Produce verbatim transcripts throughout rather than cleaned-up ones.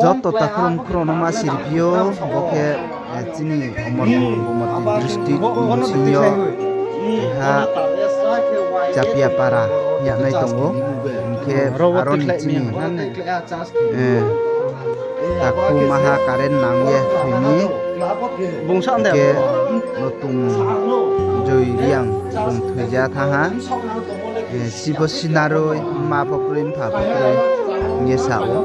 Joto takhu rao mkhu rao no ma siriphi ou, bo khe, eh, chini Omorpur Gomati district ni bsing yo, keha Chapia Para hing ye nai tong ou. Hing khe aro ni chini, eh, takhu maha current nang ye thoi mi. Bung sa khe Notung Joy Reang bung thoi ja thanng ha. Eh, sibo sinaroi, mma pho kroi, mpha pho kroi hing ye sa ou.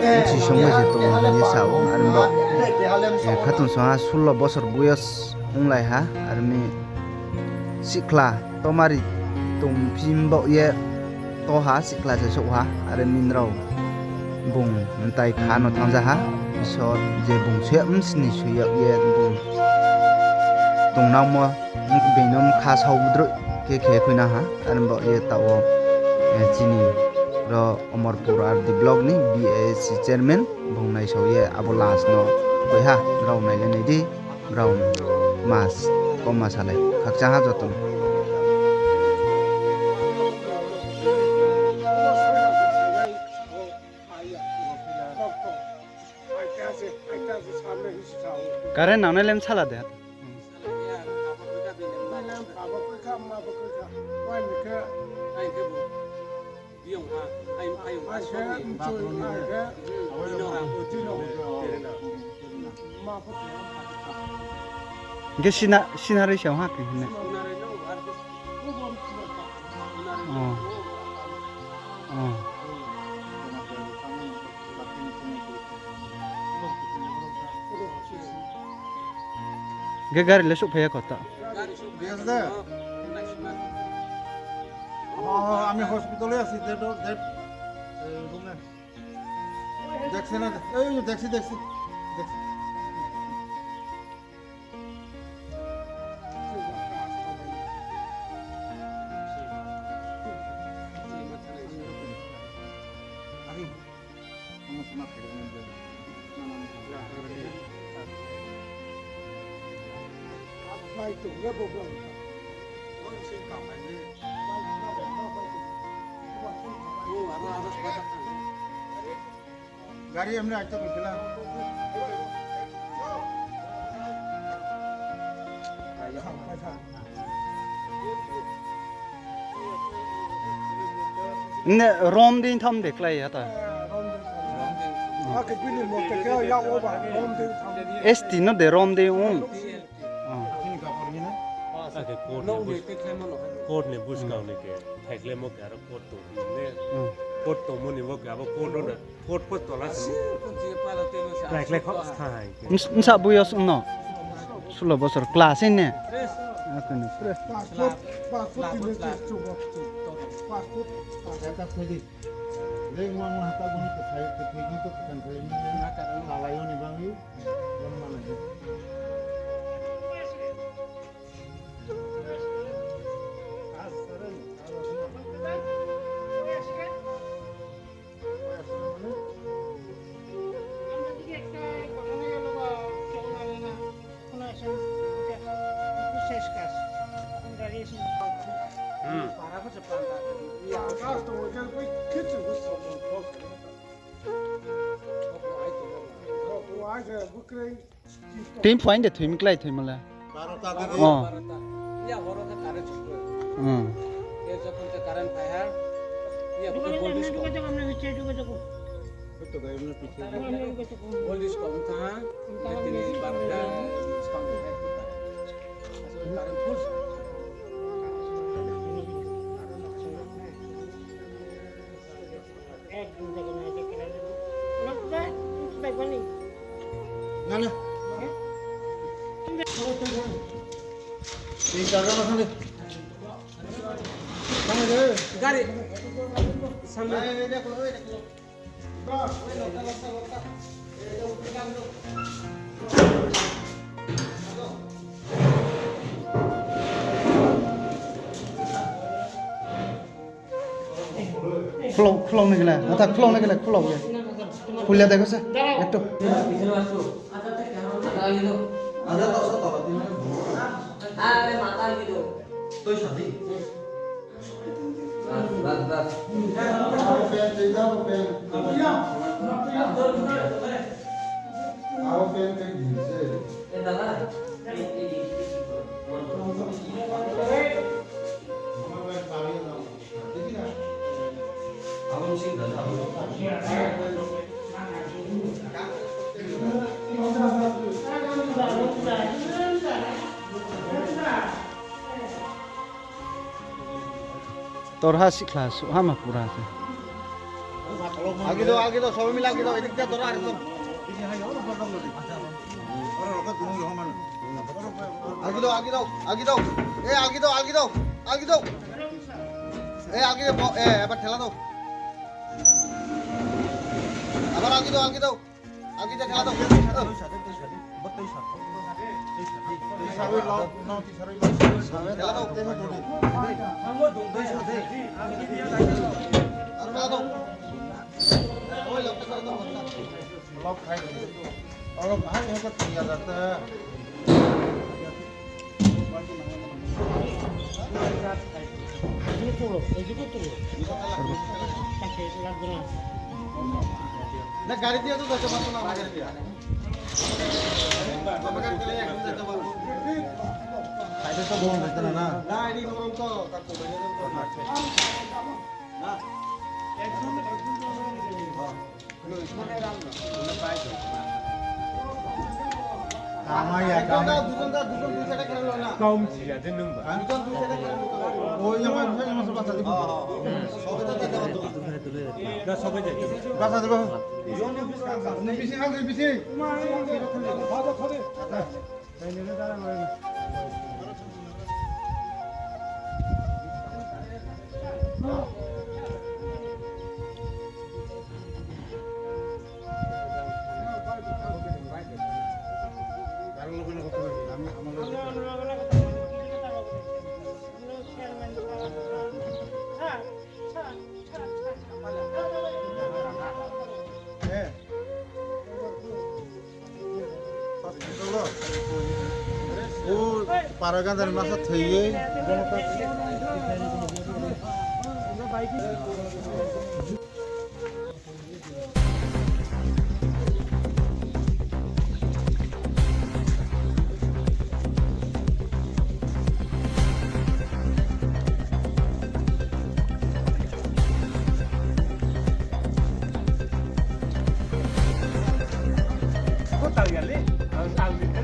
Bchi song bai se tong ou hing ye sa ou. Are bo, eh, khatungsung ha sullo bosor boyos onglai ha. Are mi sihkhla tomari tongphi baoh ye to ha, sihkhla se souh ha. Are mi nrao bung mtai kha no thanng ja ha. Isor je bung soi yag, bsini soi yag ye bung tongnangmo, being no bkha sao bdroih khe khe khuinang ha. Are baoh ye taoh wo, eh, chini ro Omorpur R D block ni B A S C chairman bung naisao ye abo last no koi ha, nrao nai le nai di, brao mas, koma salai khakchang ha joto no. Current nangnai le bsala de. Hing khe sina, sinaroi se ha khe hing nai. Oh. Oh. Hing khe gari le souhphai ya kho ta? Yes, sir. Oh, আমি hospital এ আছি, that, that, এই room এ। দেখছি না, এই যে দেখছি, দেখছি, দেখছি। গাড়ি এমনি আইতে বলছিল। Ne rom dei tham de klái ya ta. S T no de rom dei ong. Court ni buskang ni khe thaikhlaimo khe aro court tong ne. Court tongmo ni bo khe abo court no na. Court pho tola se. Thaikhlai kho sa hai khe. Bsa buyos no? Sulo bosor class ne? Ako ni. Tini phuaing de thoimi klái thoimo le? Barota de. Oh. Ya horo khe current sokoi. Hmm. Ye jokhon khe current phai ha, ya horo voltage kom. Voltage kom tha ha, tini barota skang phai khe current full. গাড়ি সামনে। Khulao, khulao ni gele, ata khulao ni gele, khulao ye. Khulya dekho se, ekto. Abo pen tei jabo pen. Abo pen tei di se. Torha sikhla suh ha ma pura se. Agi do, agi do, sobai mila agi do, edik ja dora ekdom. Agi do, agi do, agi do. E, agi do, agi do, agi do. E, agi do, bo, e, ebar thela do. Abar agi do, agi do. Agi de thela do. Thela do. Aro thela do. Oi, lok thela do. Lok khai. Aro bahai hai ka tiya jate. Kamai ya, kamai. Kaum si ya, je nung ba. Oi, yang mana, yang mana, basa di. Basa di, basa. Bisi, bisi. O para ganda ni masa thoi ye. Kau tang ya le, ang, ang ni